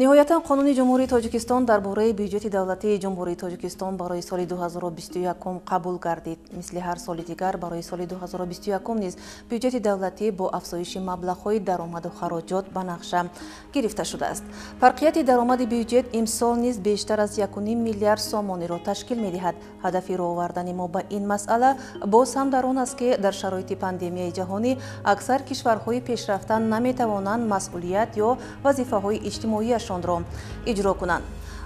Ниҳоятан, Қонуни Ҷумҳурии Тоҷикистон дар бораи бюҷети давлатии Ҷумҳурии Тоҷикистон барои соли 2021 қабул гардид. Мисли ҳар соли дигар, барои соли 2021 низ бюҷети давлатӣ бо афзоиши маблағҳои даромаду хароҷот ба нақша гирифта шудааст. Фарқияти даромади бюҷет имсол низ бештар аз 1,5 миллиард сомониро ташкил медиҳад. Ҳадафи рӯ овардани мо ба ин масъала боз ҳам дар он аст, ки дар шароити пандемияи ҷаҳонӣ аксар кишварҳои пешрафта наметавонанд масъулият ё вазифаҳои иҷтимоияшонро иҷро кунанд.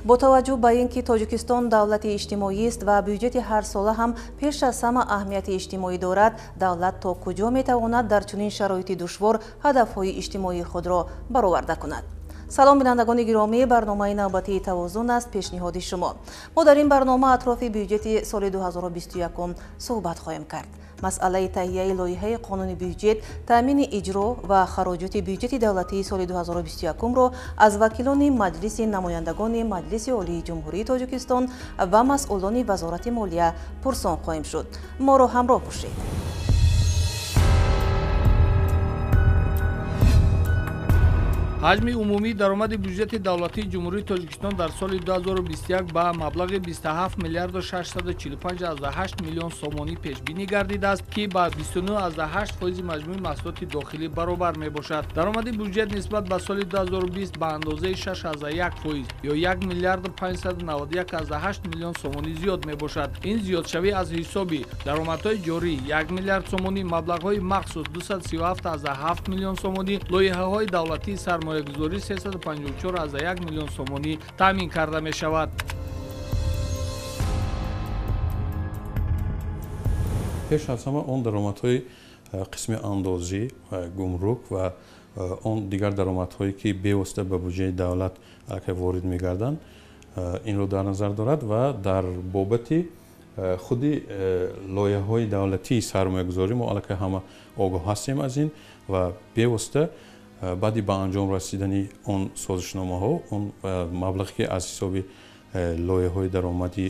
Бо таваҷҷӯҳ ба ин ки Тоҷикистон давлати иҷтимоист ва бюҷети ҳарсола ҳам пеш аз ҳама аҳамияти иҷтимоӣ дорад, давлат то куҷо метавонад дар чунин шароити душвор ҳадафҳои иҷтимоии худро бароварда кунад? Салом, бинандагони гиромӣ, барномаи навбатии Тавозун аст пешниҳоди шумо. Мо дар ин барнома атрофи бюҷети соли 2021 суҳбат хоҳем кард. Масъалаи таҳияи лоиҳаи қонуни бюҷет, таъмини иҷро ва хароҷоти бюҷети давлатии соли 2021-ро аз вакилони Маҷлиси намояндагони Маҷлиси Олии Ҷумҳурии Тоҷикистон ва масъулони Вазорати молия пурсон хоҳем шуд. Моро ҳамроҳ бошед. Ҳаҷми умумии даромади бюҷети давлатии Ҷумҳурии Тоҷикистон дар соли 2021 ба маблағи 27 миллиарду 645,8 миллион сомонӣ пешбинӣ гардидааст, ки ба 29,8% маҷмӯи маҳсулоти дохилӣ баробар мебошад. Даромади бюҷет нисбат ба соли 2020 ба андозаи 6,1% ё 1 миллиарду 591,8 миллион сомонӣ зиёд мебошад. Ин зиёдшавӣ аз ҳисоби даромадҳои ҷорӣ 1 миллиард сомонӣ, маблағҳои махсус 237,7 миллион сомонӣ, лоиҳаҳои давлатии сармоягузорӣ 354,1 миллион сомонӣ таъмин карда мешавад. Пеш аз ҳама он даромадҳои қисми андозӣ, гумрук ва он дигар даромадҳое ки бевосита ба буҷаи давлат аллакай ворид мегарданд, инро дар назар дорад ва дар бобати худи лоиҳаҳои давлатии сармоягузорӣ мо аллакай ҳама огоҳ ҳастем аз ин ва бевосита баъди ба анҷом расидани он созишномаҳо, он маблағе ки аз ҳисоби лоиҳаҳои даромадӣ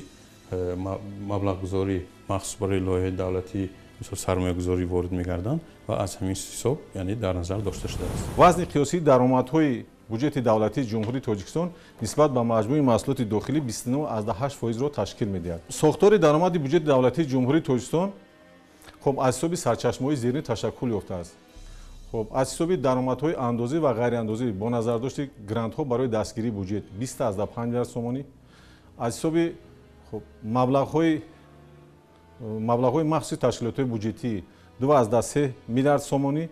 маблағгузорӣ махсус барои лоиҳаи давлатӣ мисол сармоягузорӣ ворид мегарданд ва аз ҳамин ҳисоб яъне дар назар дошта шудааст. Вазни қиёсии даромадҳои буҷети давлатии Ҷумҳурии Тоҷикистон нисбат ба маҷмӯи маҳсулоти дохилӣ 29,8%-ро ташкил медиҳад. Сохтори даромади буҷети давлатии Ҷумҳурии Тоҷикистон хоб аз ҳисоби сарчашмаҳои зерин ташаккул ёфтааст. Хоб аз ҳисоби даромадҳои андозӣ ва ғайриандозӣ бо назардошти грантҳо барои дастгирии буҷет 20,5 миллиард сомонӣ, аз ҳисоби маблағҳои махсуси ташкилотҳои буҷетӣ 2,3 миллиард сомонӣ,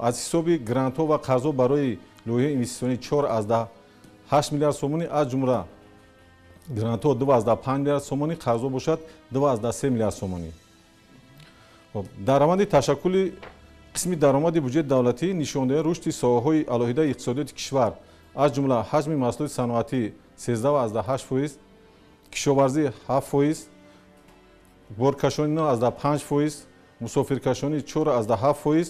аз ҳисоби грантҳо ва қарзҳо барои лоиҳаи инвеститсионӣ 4,8 миллиард сомонӣ, аз ҷумла грантҳо 2,5 миллиард сомонӣ, қарзҳо бошад 2,3 миллиард сомонӣ. Дар раванди ташаккули қисми даромади буҷети давлатӣ нишондиҳандаи рушди соҳаҳои алоҳидаи иқтисодиёти кишвар, аз ҷумла ҳаҷми маҳсулоти саноатӣ 13,8%, кишоварзӣ 7%, боркашонӣ 9,5%, мусофиркашонӣ 4,7%,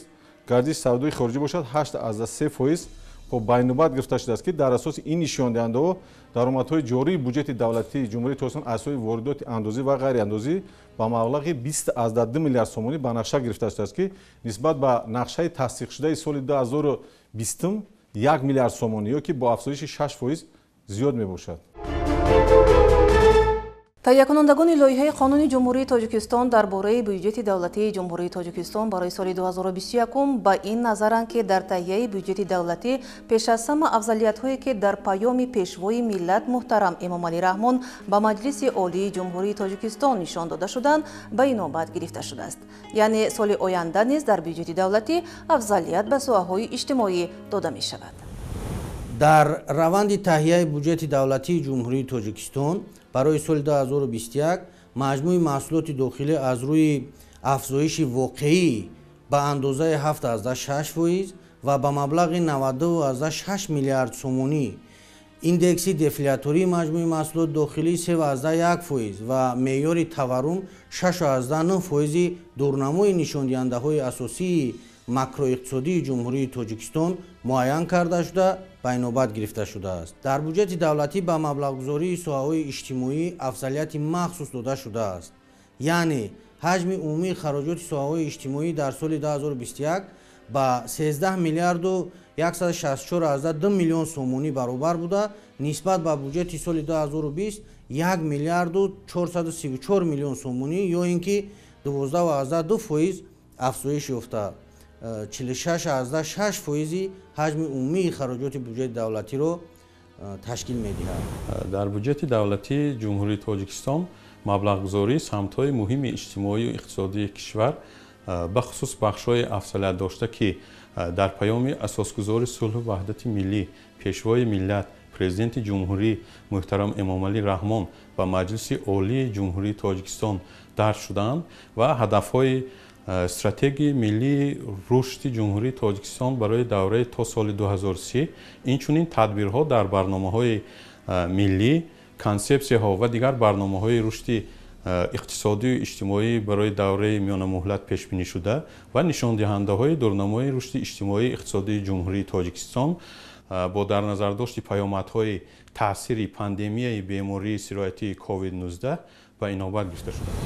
гардиши савдои хориҷӣ бошад 8,3%. Хоб байнобат гирифта шудааст, ки дар асоси ин нишондиҳандаҳо даромадҳои ҷории буҷети давлатии Ҷумҳурии Тоҷикистон аз ҳисоби воридоти андозӣ ва ғайриандозӣ ба маблағи 20,2 миллиард сомонӣ ба нақша гирифта шудааст, ки нисбат ба нақшаи тасдиқшудаи соли 2020 1 миллиард сомонӣ ё ки бо афзоиши 6% зиёд мебошад. Таҳиякунандагони лоиҳаи Қонуни Ҷумҳурии Тоҷикистон дар бораи бюҷети давлатии Ҷумҳурии Тоҷикистон барои соли 2021 ба ин назаранд, ки дар таҳияи бюҷети давлатӣ пеш аз ҳама афзалиятҳое ки дар паёми Пешвои миллат муҳтарам Эмомалӣ Раҳмон ба Маҷлиси Олии Ҷумҳурии Тоҷикистон нишон дода шуданд, ба инобат гирифта шудааст. Яъне соли оянда низ дар бюҷети давлатӣ афзалият ба соҳаҳои иҷтимоӣ дода мешавад. Дар раванди таҳияи буҷети давлатии Ҷумҳурии Тоҷикистон барои соли 2021 маҷмӯи маҳсулоти дохилӣ аз рӯи афзоиши воқеӣ ба андозаи 7,6% ва ба маблағи 92,6 миллиард сомонӣ, индекси дефлятории маҷмӯи маҳсулоти дохилӣ 3,1% ва меъёри таваррум 6,9% дурнамои нишондиҳандаҳои асосии макроиқтисодии Ҷумҳурии Тоҷикистон муайян карда шуда ба инобат гирифта шудааст. Дар буҷети давлатӣ ба маблағгузории соҳаҳои иҷтимоӣ афзалияти махсус дода шудааст. Яъне ҳаҷми умумии хароҷоти соҳаҳои иҷтимоӣ дар соли 2021 ба 13 миллиарду 164,2 миллион сомонӣ баробар буда, нисбат ба буҷети соли 2020 1 миллиарду 434 миллион сомонӣ ё ин ки 12,2% афзоиш ёфта, 46,6% ҳаҷми умумии хароҷоти буҷети давлатиро ташкил медиҳад. Дар буҷети давлатии Ҷумҳурии Тоҷикистон маблағгузории самтҳои муҳими иҷтимоию иқтисодии кишвар, бахусус бахшҳои афзалият дошта, ки дар паёми асосгузори сулҳу ваҳдати миллӣ, пешвои миллат, президенти ҷумҳурӣ муҳтарам Эмомалӣ Раҳмон ба Маҷлиси Олии Ҷумҳурии Тоҷикистон дарҷ шудаанд ва ҳадафҳои стратегияи миллии рушди Ҷумҳурии Тоҷикистон барои давраи то соли 2030, инчунин тадбирҳо дар барномаҳои миллӣ, консепсияҳо ва дигар барномаҳои рушди иқтисодию иҷтимоӣ барои давраи миёнамуҳлат пешбинӣ шуда ва нишондиҳандаҳои дурнамои рушди иҷтимоии иқтисодии Ҷумҳурии Тоҷикистон бо дар назардошти паёмадҳои таъсири пандемияи бемории сироятии COVID-19 ба инобат гирифта шуданд.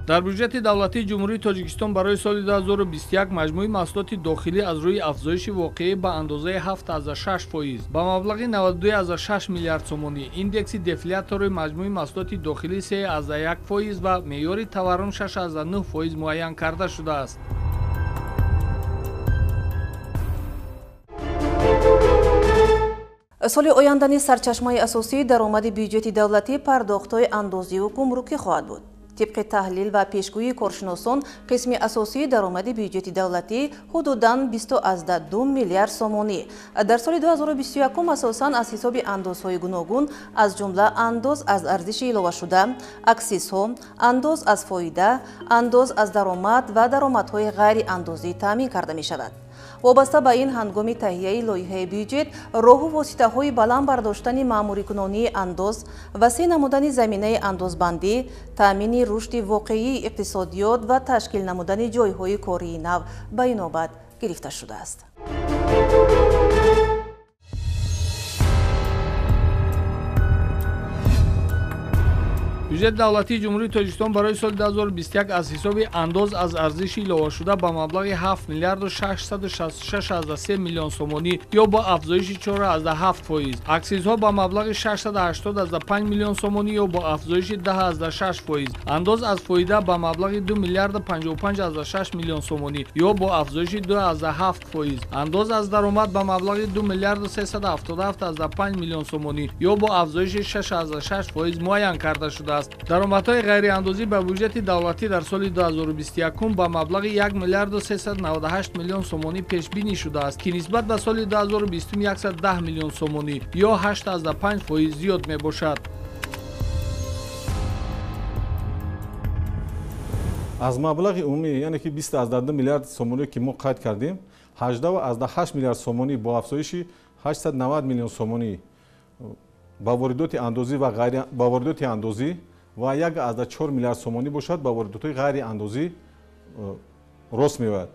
Дар буҷети давлатии Ҷумҳурии Тоҷикистон барои соли 2021 маҷмӯи маҳсулоти дохилӣ аз рӯи афзоиши воқеӣ ба андозаи 7,6% ба маблағи 92,6 миллиард сомонӣ, индекси дефлятори маҷмӯи маҳсулоти дохилӣ 3,1% ва меъёри таваррум 6,9% муайян карда шудааст. Соли оянда низ сарчашмаи асосии даромади бюҷети давлатӣ пардохтҳои андозиву гумрукӣ хоҳад буд. Тибқи таҳлил ва пешгӯии коршиносон, қисми асосии даромади бюҷети давлатӣ ҳудудан 20,2 миллиард сомонӣ. Дар соли 2021 асосан аз ҳисоби андозҳои гуногун, аз ҷумла андоз аз арзиши иловашуда, аксизҳо, андоз аз фоида, андоз аз даромад ва даромадҳои ғайриандозӣ таъмин карда мешавад. Вобаста ба ин, ҳангоми таҳияи лоиҳаи бюҷет роҳу воситаҳои баланд бардоштани маъмурикунонии андоз, васеъ намудани заминаи андозбандӣ, таъмини рушди воқеии иқтисодиёт ва ташкил намудани ҷойҳои кории нав ба инобат гирифта шудааст. Бюҷети давлатии Ҷумҳурии Тоҷикистон барои соли 2021 аз ҳисоби андоз аз арзиши иловашуда ба маблағи 7 миллиарду 666,3 миллион сомонӣ ё бо афзоиши 4,7%, аксизҳо ба маблағи 680,5 миллион сомонӣ ё бо афзоиши 10,6%, андоз аз фоида ба маблағи 2 миллиарду 55,6 миллион сомонӣ ё бо афзоиши 2,7%, андоз аз даромад ба маблағи 2 миллиарду 377,5 миллион сомонӣ ё бо афзоиши 6,6% муайян карда шудааст. Даромадҳои ғайриандозӣ ба буҷети давлатӣ дар соли 2021 ба маблағи 1 миллиарду 398 миллион сомонӣ пешбинӣ шудааст, ки нисбат ба соли 2020 110 миллион сомонӣ ё 8,5% зиёд мебошад. Аз маблағи умумӣ, яъне ки 20,2 миллиард сомонӣ ки мо қайд кардем, 18,8 миллиард сомонӣ бо афзоиши 890 миллион сомонӣ ба воридоти андозӣ ва ба воридоти андозӣ ва 1,4 миллиард сомонӣ бошад ба воридотҳои ғайриандозӣ рост меояд.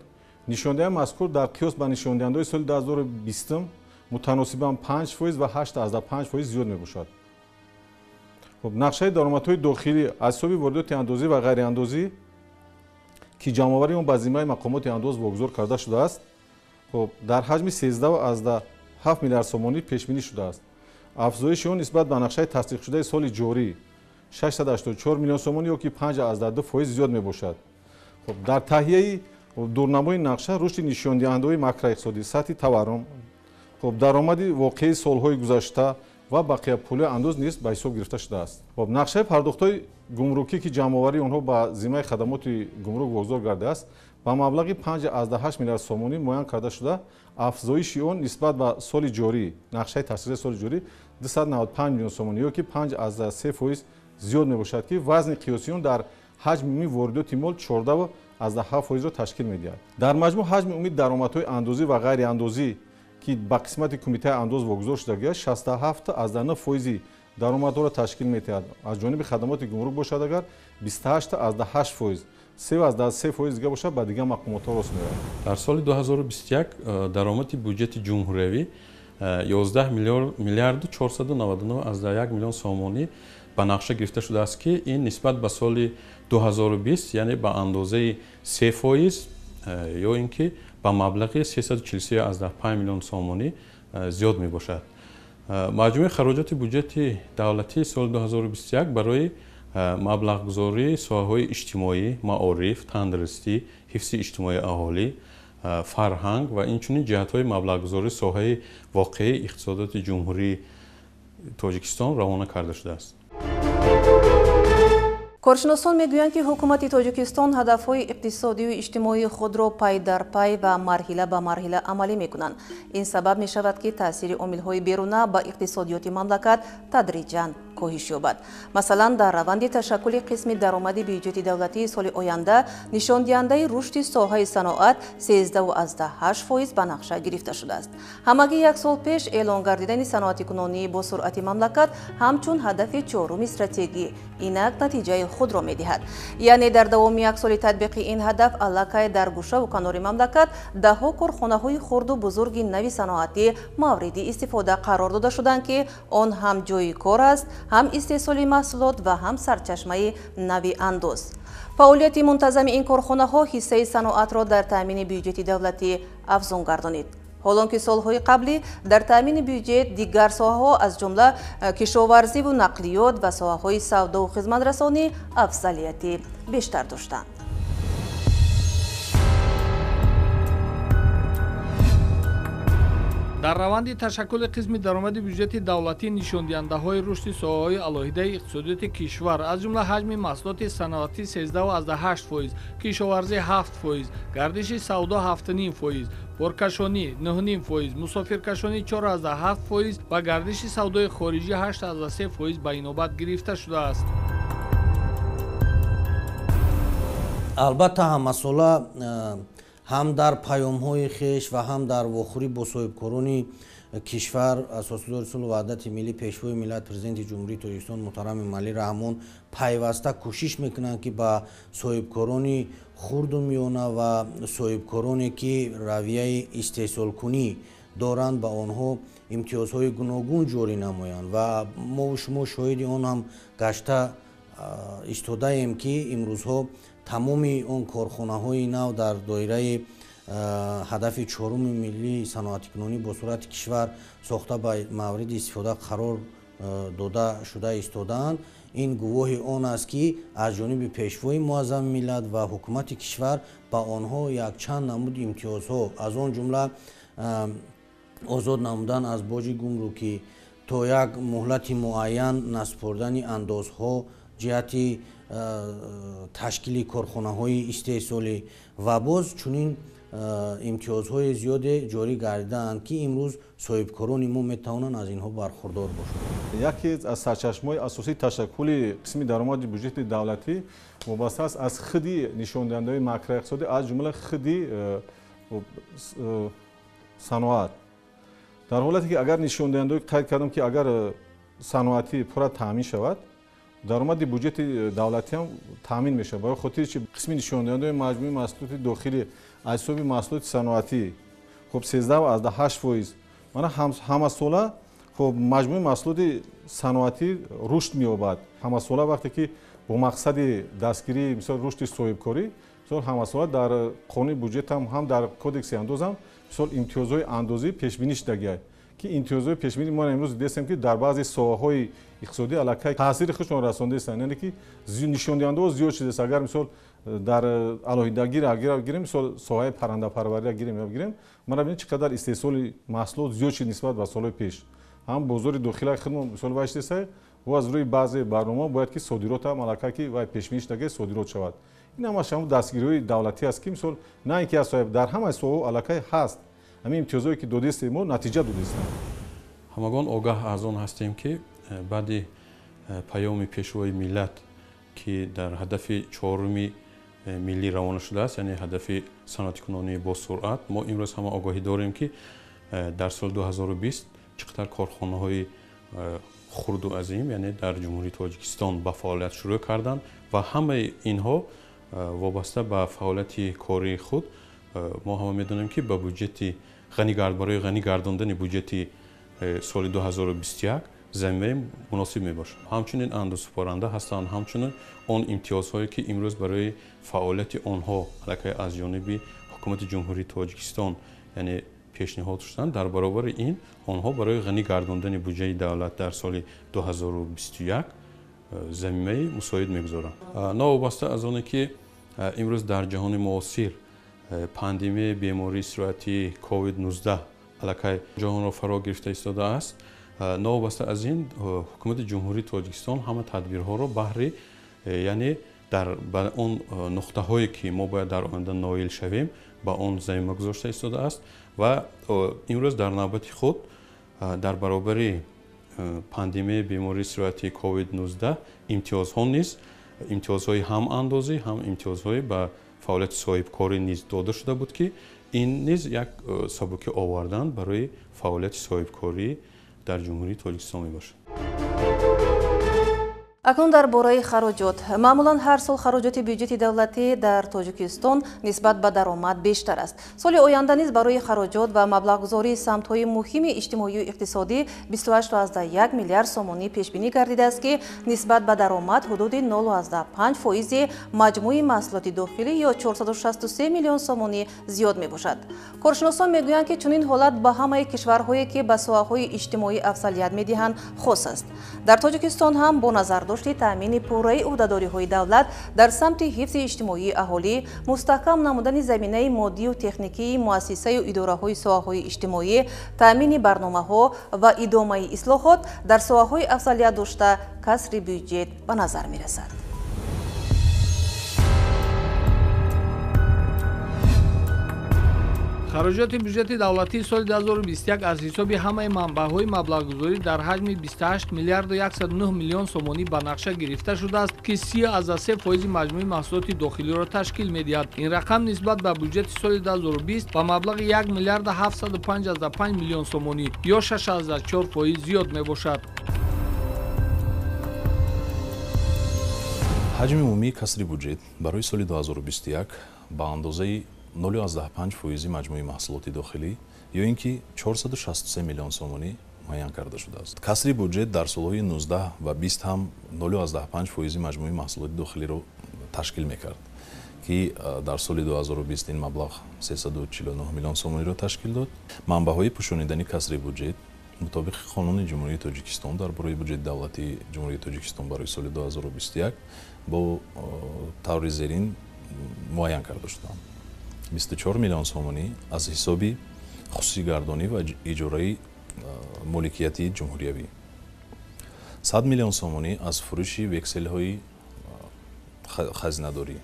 Нишондиҳандаи мазкур дар қиёс ба нишондиҳандаҳои соли 2020 мутаносибан 5% ва 8,5% зиёд мебошад. Нақшаи даромадҳои дохилӣ аз ҳисоби воридоти андозӣ ва ғайриандозӣ, ки ҷамъоварии он ба зиммаи мақомоти андоз вогузор карда шудааст, дар ҳаҷми 13,7 миллиард сомонӣ пешбинӣ шудааст. Афзоиши он нисбат ба нақшаи тасдиқшудаи соли ҷорӣ 684 миллион сомонӣ ё ки 5,2% зиёд мебошад. Дар таҳияи дурнамои нақша рушди нишондиҳандаҳои макроиқтисодӣ, сатҳи таваррум, даромади воқеии солҳои гузашта ва бақияпулии андоз низ ба ҳисоб гирифта шудааст. Нақшаи пардохтҳои гумрукӣ, ки ҷамъоварии онҳо ба зиммаи хадамоти гумрук вогузор гардидааст, ба маблағи 5,8 миллиард сомонӣ муайян карда шуда, афзоиши он нисбат ба соли ҷорӣ, нақшаи тасдиқшудаи соли ҷорӣ 295 миллион сомонӣ ё ки 5,3% зиёд мебошад, ки вазни қиёсии он дар ҳаҷми умумии воридоти мол 14,7%-ро ташкил медиҳад. Дар маҷмӯъ ҳаҷми умумии даромадҳои андозӣ ва ғайриандозӣ, ки ба қисмати кумитаи андоз вогузор шудагиаст, 67,9% даромадҳоро ташкил медиҳад. Аз ҷониби хадамоти гумрук бошад агар 28,8%, 3,3% дига бошад ба дигар мақомотҳо рост меояд. Дар соли 2021 даромади буҷети ҷумҳуриявӣ 11 миллиарду 499,1 миллион сомонӣ Ба нақша гирифта шудааст, ки ин нисбат ба соли 2020, яъне ба андозаи 3%, ё ин ки ба маблағи 343,5 миллион сомонӣ зиёд мебошад. Маҷмӯи хароҷоти буҷети давлатии соли 2021 барои маблағгузории соҳаҳои иҷтимоӣ, маориф, тандурустӣ, ҳифзи иҷтимоии аҳолӣ, фарҳанг ва инчунин ҷиҳатҳои маблағгузории соҳаи воқеии иқтисодиёти Ҷумҳурии Тоҷикистон равона карда шудааст. Коршиносон мегӯянд, ки ҳукумати Тоҷикистон ҳадафҳои иқтисодию иҷтимоии худро пай дар пай ва марҳила ба марҳила амалӣ мекунанд. Ин сабаб мешавад, ки таъсири омилҳои беруна ба иқтисодиёти мамлакат тадриҷан коҳиш ёбад. Масалан, дар раванди ташаккули қисми даромади бюҷети давлатии соли оянда нишондиҳандаи рушди соҳаи саноат 13,8% ба нақша гирифта шудааст. Ҳамагӣ як сол пеш эълон гардидани саноатикунонии босуръати мамлакат ҳамчун ҳадафи чоруми стратегӣ инак натиҷаи худро медиҳад. Яъне дар давоми як соли татбиқи ин ҳадаф аллакай дар гӯшаву канори мамлакат даҳҳо корхонаҳои хурду бузурги нави саноатӣ мавриди истифода қарор дода шуданд, ки он ҳам ҷойи кор аст, ҳам истеҳсоли маҳсулот ва ҳам сарчашмаи нави андоз. Фаъолияти мунтазами ин корхонаҳо ҳиссаи саноатро дар таъмини бюҷети давлатӣ афзун гардонид. Ҳолон ки солҳои қаблӣ дар таъмини бюҷет дигар соҳаҳо аз ҷумла кишоварзиву нақлиёт ва соҳаҳои савдову хизматрасонӣ афзалияти бештар доштанд. Дар раванди ташаккули қисми даромади бюҷети давлатӣ нишондиҳандаҳои рушди соҳаҳои алоҳидаи иқтисодиёти кишвар, аз ҷумла ҳаҷми маҳсулоти саноатӣ 13,8%, кишоварзӣ 7%, гардиши савдо 7,5%, боркашонӣ 9,5%, мусофиркашонӣ 4,7% ва гардиши савдои хориҷӣ 8,3% ба инобат гирифта шудааст. Албатта, ҳамасола ҳам дар паёмҳои хеш ва ҳам дар вохӯрӣ бо соҳибкорони кишвар Асосгузори сулҳу ваҳдати миллӣ, Пешвои миллат, Президенти Ҷумҳурии Тоҷикистон муҳтарам Эмомалӣ Раҳмон пайваста кӯшиш мекунанд, ки ба соҳибкорони хурду миёна ва соҳибкороне, ки равияи истеҳсолкунӣ доранд, ба онҳо имтиёзҳои гуногун ҷорӣ намоянд. Ва мову шумо шоҳиди он ҳам гашта истодаем, ки имрӯзҳо тамоми он корхонаҳои нав дар доираи ҳадафи чоруми миллии саноатикунонӣ бо суръати кишвар сохта ба мавриди истифода қарор дода шуда истодаанд. Ин гувоҳи он аст, ки аз ҷониби Пешвои муаззами миллат ва ҳукумати кишвар ба онҳо якчанд намуд имтиёзҳо, аз он ҷумла озод намудан аз боҷи гумрукӣ, то як муҳлати муайян насупурдани андозҳо ҷиҳати ташкили корхонаҳои истеҳсолӣ ва боз чунин имтиёзҳои зиёде ҷорӣ гардидаанд, ки имрӯз соҳибкорони мо метавонанд аз инҳо бархурдор бошанд. Яке аз сарчашмаҳои асосии ташаккули қисми даромади буҷети давлатӣ вобаста аст аз худи нишондиҳандаҳои макроиқтисодӣ, аз ҷумла худи саноат. Дар ҳолате ки агар нишондиҳандаҳое қайд кардам, ки агар саноатӣ пурра таъмин шавад, даромади буҷети давлатӣ ҳам таъмин мешавад. Барои хотири чи қисми нишондиҳандаҳои маҷмӯи маҳсулоти дохилӣ аз ҳисоби маҳсулоти саноатӣ хуб 13,8%, мана ҳамасола хуб маҷмӯи маҳсулоти саноатӣ рушд меёбад. Ҳамасола вақте ки бо мақсади дастгирии мисол рушди соҳибкорӣ, мисол ҳамасола дар қонуни буҷет ҳам дар кодекси андоз ҳам мисол имтиёзҳои андозӣ пешбинӣ шудагианд, ки имтиёзҳои пешбинӣ мо имрӯз дидем, ки дар баъзе соҳаҳои иқтисодӣ аллакай таъсири худшон расондаистанд, яъне ки нишондиҳандаҳо зиёд шудааст. Агар мисол дар алоҳидагиро гирем, мисол соҳаи паррандапарвариро гирем ё гирем, мана бинед чӣ қадар истеҳсоли маҳсулот зиёд шуд нисбат ба солҳои пеш. Ҳам бозори дохила худмон мисол вай шудааст, ва аз рӯи баъзе барномаҳо бояд ки содирот ҳам аллакай ки вай пешбинӣ шудагӣ содирот шавад. Ин ҳамаш ҳамон дастгириҳои давлатӣ аст, ки мисол на ин ки аз соҳиб дар ҳамаи соҳаҳо аллакай ҳаст. Ҳамин имтиёзҳое ки додистем мо натиҷа додистем. Ҳамагон огаҳ аз он ҳастем, ки баъди паёми Пешвои миллат, ки дар ҳадафи чоруми миллӣ равона шудааст, яъне ҳадафи саноатикунонии босуръат, мо имрӯз ҳама огоҳӣ дорем, ки дар соли 2020 чӣ қадар корхонаҳои хурду азим, яъне дар Ҷумҳурии Тоҷикистон ба фаъолият шурӯъ карданд ва ҳамаи инҳо вобаста ба фаъолияти кории худ мо ҳама медонем, ки ба буҷети барои ғанӣ гардондани буҷети соли 2021 заминаи муносиб мебошад. Ҳамчунин андозсупоранда ҳастанд, ҳамчунин он имтиёзҳое ки имрӯз барои фаъолияти онҳо аллакай аз ҷониби ҳукумати Ҷумҳурии Тоҷикистон яъне пешниҳод шуданд, дар баробари ин онҳо барои ғанӣ гардондани буҷаи давлат дар соли 2021 заминаи мусоид мегузоранд. Новобаста аз оне ки имрӯз дар ҷаҳони муосир пандемияи бемории сироятии COVID-19 аллакай ҷаҳонро фаро гирифта истодааст, новобаста аз ин ҳукумати Ҷумҳурии Тоҷикистон ҳама тадбирҳоро баҳри яъне дар ба он нуқтаҳое ки мо бояд дар оянда ноил шавем ба он замима гузошта истодааст ва имрӯз дар навбати худ дар баробари пандемияи бемории сироятии COVID-19 имтиёзҳо низ, имтиёзҳои ҳам андозӣ, ҳам имтиёзҳои ба фаъолияти соҳибкорӣ низ дода шуда буд, ки ин низ як сабукӣ овардан барои фаъолияти соҳибкорӣ дар Ҷумҳурии Тоҷикистон мебошад. Акнун дар бораи хароҷот. Маъмулан ҳар сол хароҷоти бюҷети давлатӣ дар Тоҷикистон нисбат ба даромад бештар аст. Соли оянда низ барои хароҷот ва маблағгузории самтҳои муҳими иҷтимоию иқтисодӣ 28,1 миллиард сомонӣ пешбинӣ гардидааст, ки нисбат ба даромад ҳудуди 0,5 фоизи маҷмӯи маҳсулоти дохилӣ ё 463 миллион сомонӣ зиёд мебошад. Коршиносон мегӯянд, ки чунин ҳолат ба ҳамаи кишварҳое, ки ба соҳаҳои иҷтимоӣ афзалият медиҳанд, хос аст. Дар Тоҷикистон ҳам бо назардошти таъмини пурраи ӯҳдадориҳои давлат дар самти ҳифзи иҷтимоии аҳолӣ, мустаҳкам намудани заминаи моддию техникии муассисаю идораҳои соҳаҳои иҷтимоӣ, таъмини барномаҳо ва идомаи ислоҳот дар соҳаҳои афзалият дошта касри бюҷет ба назар мерасад. Хароҷоти бюҷети давлатии соли 2021 аз ҳисоби ҳамаи манбаъҳои маблағгузорӣ дар ҳаҷми 28 миллиарду 109 миллион сомонӣ ба нақша гирифта шудааст, ки 30,3 фоизи маҷмӯи маҳсулоти дохилиро ташкил медиҳад. Ин рақам нисбат ба бюҷети соли 2020 ба маблағи 1 миллиарду 755 миллион сомонӣ ё 6,4 фоиз зиёд мебошад. Ҳаҷми умумии касри буҷет барои соли 2021 ба андозаи 0,5 фоизи маҷмӯи маҳсулоти дохилӣ ё ин ки 463 миллион сомонӣ муайян карда шудааст. Касри буҷет дар солҳои 19 ва 20 ҳам 0,5 фоизи маҷмӯи маҳсулоти дохилиро ташкил мекард, ки дар соли 2020 ин маблағ 349 миллион сомониро ташкил дод. Манбаъҳои пӯшонидани касри буҷет мутобиқи қонуни Ҷумҳурии Тоҷикистон дар бораи буҷети давлатии Ҷумҳурии Тоҷикистон барои соли 2021 бо таври зерин муайян карда шуданд. 24 миллион сомонӣ аз ҳисоби хусусигардонӣ ва иҷораи моликияти ҷумҳуриявӣ, 100 миллион сомонӣ аз фурӯши векселҳои хазинадорӣ,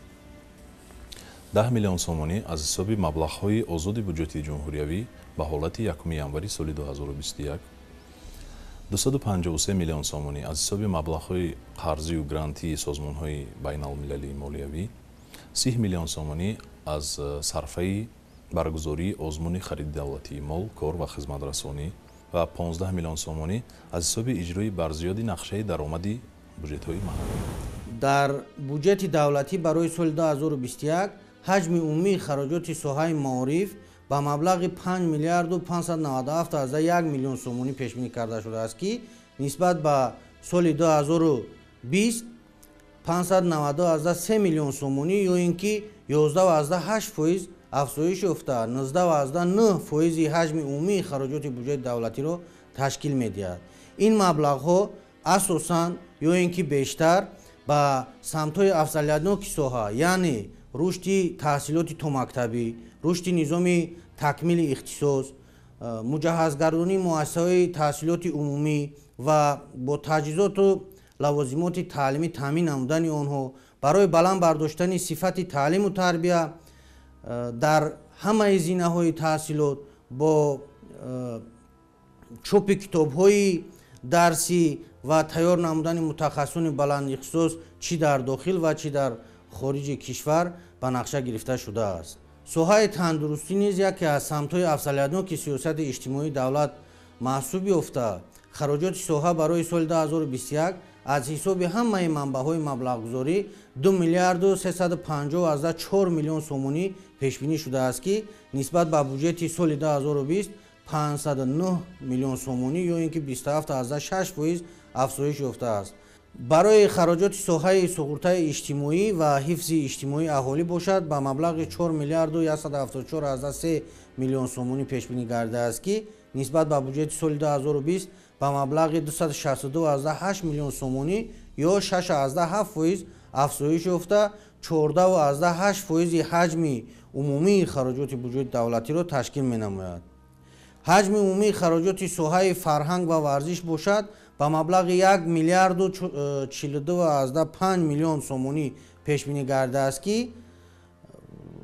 10 миллион сомонӣ аз ҳисоби маблағҳои озоди буҷети ҷумҳуриявӣ ба ҳолати 1 январи соли 2021, 253 миллион сомонӣ аз ҳисоби маблағҳои қарзию грантии созмонҳои байналмилалии молиявӣ, 30 миллион сомонӣ аз сарфаи баргузории озмуни хариди давлатии мол, кор ва хизматрасонӣ ва 15 миллион сомонӣ аз ҳисоби иҷрои барзиёди нақшаи даромади буҷетҳои маҳаллӣ. Дар буҷети давлатӣ барои соли 2021 ҳаҷми умумии хароҷоти соҳаи маориф ба маблағи 5 миллиарду 597,1 миллион сомонӣ пешбинӣ карда шудааст, ки нисбат ба соли 2020 592,3 миллион сомонӣ ё ин ки 11,8 фоиз афзоиш ёфта 19,9 фоизи ҳаҷми умумии хароҷоти буҷети давлатиро ташкил медиҳад. Ин маблағҳо асосан ё ин ки бештар ба самтҳои афзалиятноки соҳа, яъне рушди таҳсилоти томактабӣ, рушди низоми такмили ихтисос, муҷаҳҳазгардонии муассисаҳои таҳсилоти умумӣ ва бо таҷҳизоту лавозимоти таълимӣ таъмин намудани онҳо барои баланд бардоштани сифати таълиму тарбия дар ҳамаи зинаҳои таҳсилот бо чопи китобҳои дарсӣ ва тайёр намудани мутахассисони баландихтисос чӣ дар дохил ва чӣ дар хориҷи кишвар ба нақша гирифта шудааст. Соҳаи тандурустӣ низ яке аз самтҳои афзалиятноки сиёсати иҷтимоии давлат маҳсуб ёфта, хароҷоти соҳа барои соли 2021 аз ҳисоби ҳамаи манбаъҳои маблағгузорӣ 2 миллиарду 350,4 миллион сомонӣ пешбинӣ шудааст, ки нисбат ба буҷети соли 2020 509 миллион сомонӣ ё ин ки 27,6% афзоиш ёфтааст. Барои хароҷоти соҳаи суғуртаи иҷтимоӣ ва ҳифзи иҷтимоии аҳолӣ бошад, ба маблағи 4 миллиарду 174,3 миллион сомонӣ пешбинӣ гардидааст, ки нисбат ба буҷети соли 2020 ба маблағи 262,8 миллион сомонӣ ё 6,7% афзоиш ёфта, 14,8% ҳаҷми умумии хароҷоти буҷети давлатиро ташкил менамояд. Ҳаҷми умумии хароҷоти соҳаи фарҳанг ва варзиш бошад, ба маблағи 1 миллиарду 42,5 миллион сомонӣ пешбинӣ гардидааст, ки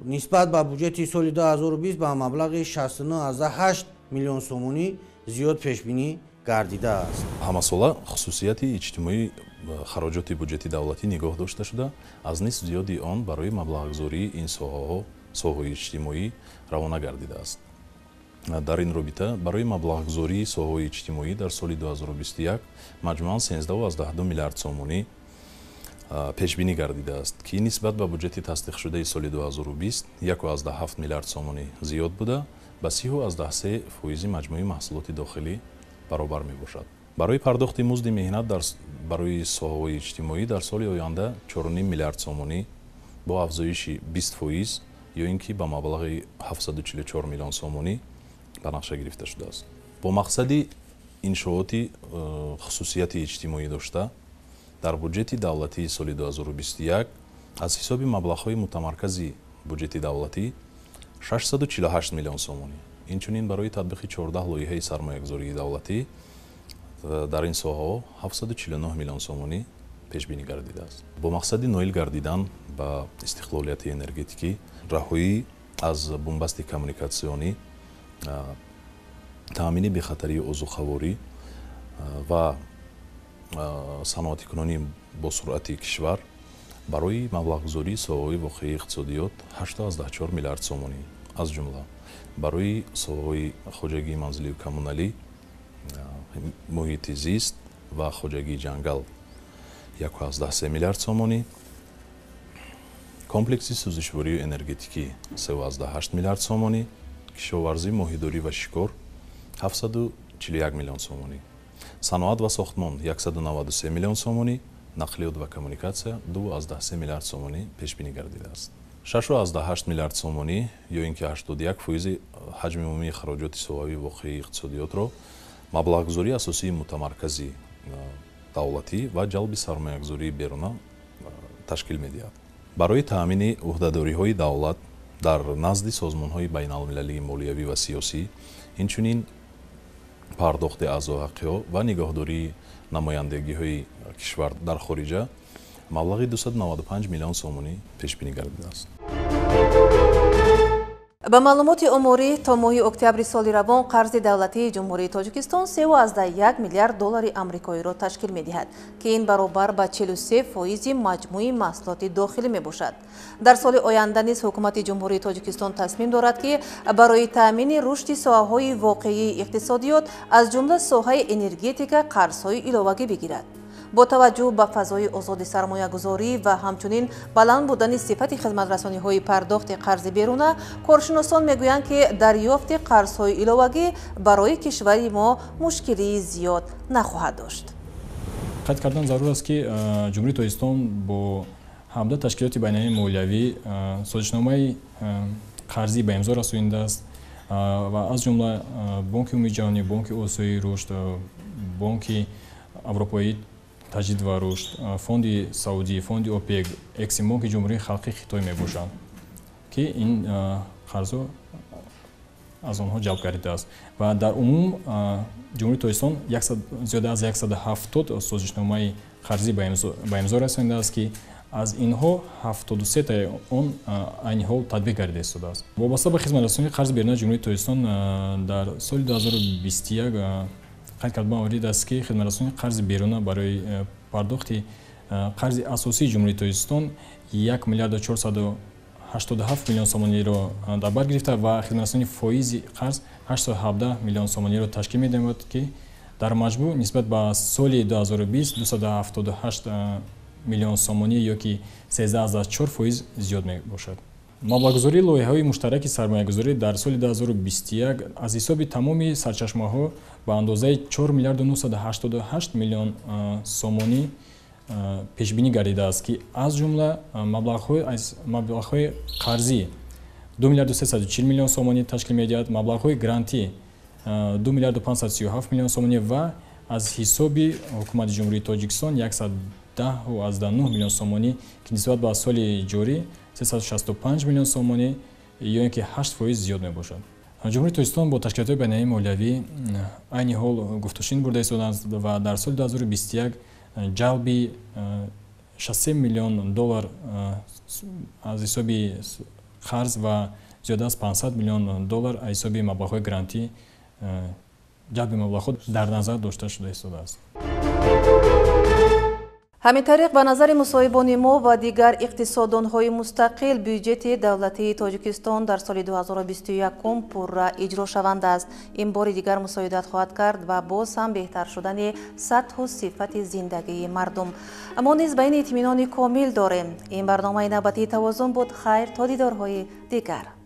нисбат ба буҷети соли 2020 ба маблағи 69,8 миллион сомонӣ зиёд пешбинӣ гардидааст. Ҳамасола хусусияти иҷтимоии хароҷоти буҷети давлатӣ нигоҳ дошта шуда, аз нисф зиёди он барои маблағгузории ин соҳаҳо, соҳаҳои иҷтимоӣ равона гардидааст. Дар ин робита барои маблағгузории соҳаҳои иҷтимоӣ дар соли 2021 маҷмӯан 13,2 миллиард сомонӣ пешбинӣ гардидааст, ки нисбат ба буҷети тасдиқшудаи соли 2020 1,7 миллиард сомонӣ зиёд буда, ба 30,3% маҷмӯи маҳсулоти дохилӣ баробар мебошад. Барои пардохти музди меҳнат барои соҳаҳои иҷтимоӣ дар соли оянда 4,5 миллиард сомонӣ бо афзоиши 20% ё ин ки ба маблағи 744 миллион сомонӣ ба нақша гирифта шудааст. Бо мақсади иншооти хусусияти иҷтимоӣ дошта, дар буҷети давлатии соли 2021 аз ҳисоби маблағҳои мутамаркази буҷети давлатӣ 648 миллион сомонӣ, инчунин барои татбиқи 14 лоиҳаи сармоягузории давлатӣ дар ин соҳаҳо 749 миллион сомонӣ пешбинӣ гардидааст. Бо мақсади ноил гардидан ба истиқлолияти энергетикӣ, раҳоӣ аз бунбасти коммуникатсионӣ, таъмини бехатарии озуқаворӣ ва саноатикунонии босуръати кишвар барои маблағгузории соҳаҳои воқеии иқтисодиёт 8,4 миллиард сомонӣ, аз ҷумла барои соҳаҳои хоҷагии манзилию коммуналӣ, муҳити зист ва хоҷагии ҷангал 1,3 миллиард сомонӣ, комплекси сӯзишворию энергетикӣ 3,8 миллиард сомонӣ, кишоварзӣ, моҳидорӣ ва шикор 741 миллион сомонӣ, саноат ва сохтмон 193 миллион сомонӣ, нақлиёт ва коммуникатсия 2,3 миллиард сомонӣ пешбинӣ гардидааст. 6,8 миллиард сомонӣ ё ин ки 81% ҳаҷми умумии хароҷоти соҳавии воқеии иқтисодиётро маблағгузории асосии мутамаркази давлатӣ ва ҷалби сармоягузории беруна ташкил медиҳад. Барои таъмини ӯҳдадориҳои давлат дар назди созмонҳои байналмилалии молиявӣ ва сиёсӣ, инчунин пардохти аъзоҳақиҳо ва нигоҳдории намояндагиҳои кишвар дар хориҷа маблағи 295 миллион сомонӣ пешбинӣ гардидааст. Ба маълумоти оморӣ, то моҳи октябри соли равон қарзи давлатии Ҷумҳурии Тоҷикистон 3,1 миллиард доллари амрикоиро ташкил медиҳад, ки ин баробар ба 43% маҷмӯи маҳсулоти дохилӣ мебошад. Дар соли оянда низ ҳукумати Ҷумҳурии Тоҷикистон тасмим дорад, ки барои таъмини рушди соҳаҳои воқеии иқтисодиёт, аз ҷумла соҳаи энергетика, қарзҳои иловагӣ бигирад. Бо таваҷҷӯҳ ба фазои озоди сармоягузорӣ ва ҳамчунин баланд будани сифати хизматрасониҳои пардохти қарзи беруна, коршиносон мегӯянд, ки дарёфти қарзҳои иловагӣ барои кишвари мо мушкилии зиёд нахоҳад дошт. Қайд кардан зарур аст, ки Ҷумҳурии Тоҷикистон бо 17 ташкилоти байналмилалии молиявӣ созишномаи қарзӣ ба имзо расонидааст ва аз ҷумла Бонки Умумии Ҷаҳонӣ, Бонки Осиёии Рушд, Бонки Аврупоии таҷдид ва рушд, Фонди Саудӣ, Фонди ОПЕК, Эксимбонки Ҷумҳурии Халқии Хитой мебошанд, ки ин қарзҳо аз онҳо ҷалб гардидааст. Ва дар умум Ҷумҳурии Тоҷикистон зиёда аз 170 созишномаи қарзӣ ба имзо расонидааст, ки аз инҳо 73таи он айни ҳол татбиқ гардида истодааст. Вобаста ба хизматрасонии қарзи берунаи Ҷумҳурии Тоҷикистон дар соли 2021 қайд карда маврид аст, ки хизматрасонии қарзи беруна барои пардохти қарзи асосии Ҷумҳурии Тоҷикистон 1 миллиарду 487 миллион сомониро дар бар гирифта ва хизматрасонии фоизи қарз 817 миллион сомониро ташкил медиҳад, ки дар маҷмӯъ нисбат ба соли 2020 278 миллион сомонӣ ё ки 13,4% зиёд мебошад. Маблағгузории лоиҳаҳои муштараки сармоягузорӣ дар соли 2021 аз ҳисоби тамоми сарчашмаҳо ба андозаи 4 миллиарду 988 миллион сомонӣ пешбинӣ гардидааст, ки аз ҷумла маблағҳои қарзӣ 2 миллиарду 340 миллион сомонӣ ташкил медиҳад, маблағҳои грантӣ 2 миллиарду 537 миллион сомонӣ ва аз ҳисоби ҳукумати Ҷумҳурии Тоҷикистон 110,9 миллион сомонӣ, ки нисбат ба соли ҷорӣ 365 миллион сомонӣ ё ин ки 8% зиёд мебошад. Ҷумҳурии Тоҷикистон бо ташкилотҳои байналмилалии молиявӣ айни ҳол гуфтушунид бурда истодааст ва дар соли 2021 ҷалби 63 миллион доллар аз ҳисоби қарз ва зиёда аз 500 миллион доллар аз ҳисоби маблағҳои грантӣ ҷалби маблағҳо дар назар дошта шуда истодааст. Ҳамин тариқ, ба назари мусоҳибони мо ва дигар иқтисоддонҳои мустақил, бюҷети давлатии Тоҷикистон дар соли 2021 пурра иҷрошаванда аст. Ин бори дигар мусоидат хоҳад кард ва боз ҳам беҳтар шудани сатҳу сифати зиндагии мардум. Мо низ ба ин итминони комил дорем. Ин барномаи навбатии Тавозун буд. Хайр, то дидорҳои дигар.